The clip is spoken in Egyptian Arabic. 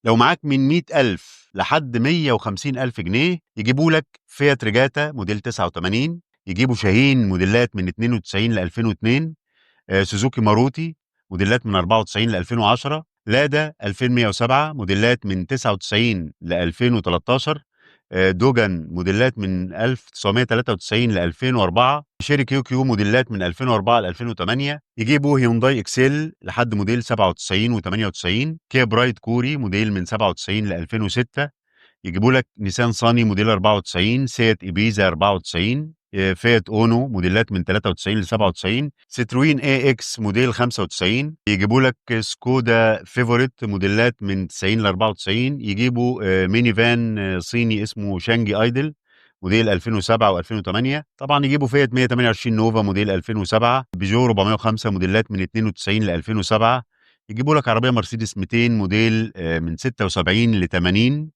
لو معاك من 100,000 لحد 150,000 جنيه يجيبوا لك فيات ريجاتا موديل 89، يجيبوا شاهين موديلات من 92 ل2002، سوزوكي ماروتي موديلات من 94 ل2010، لادا 2107 موديلات من 99 ل2013، دوجان موديلات من 1993 ل2004، شيري كيو كيو موديلات من 2004 ل2008، يجيبوا هيونداي اكسيل لحد موديل 97 و98، كيا برايد كوري موديل من 97 ل2006، يجيبوا لك نيسان صاني موديل 94، سيات إيبيزا 94، فيات اونو موديلات من 93 ل97، ستروين اي اكس موديل 95، يجيبوا لك سكودا فيفوريت موديلات من 90 ل94، يجيبوا ميني فان صيني اسمه شانجي ايدل موديل 2007 و2008، طبعا يجيبوا فيات 128 نوفا موديل 2007، بيجو 405 موديلات من 92 ل2007، يجيبوا لك عربية مرسيدس 200 موديل من 76 ل 80.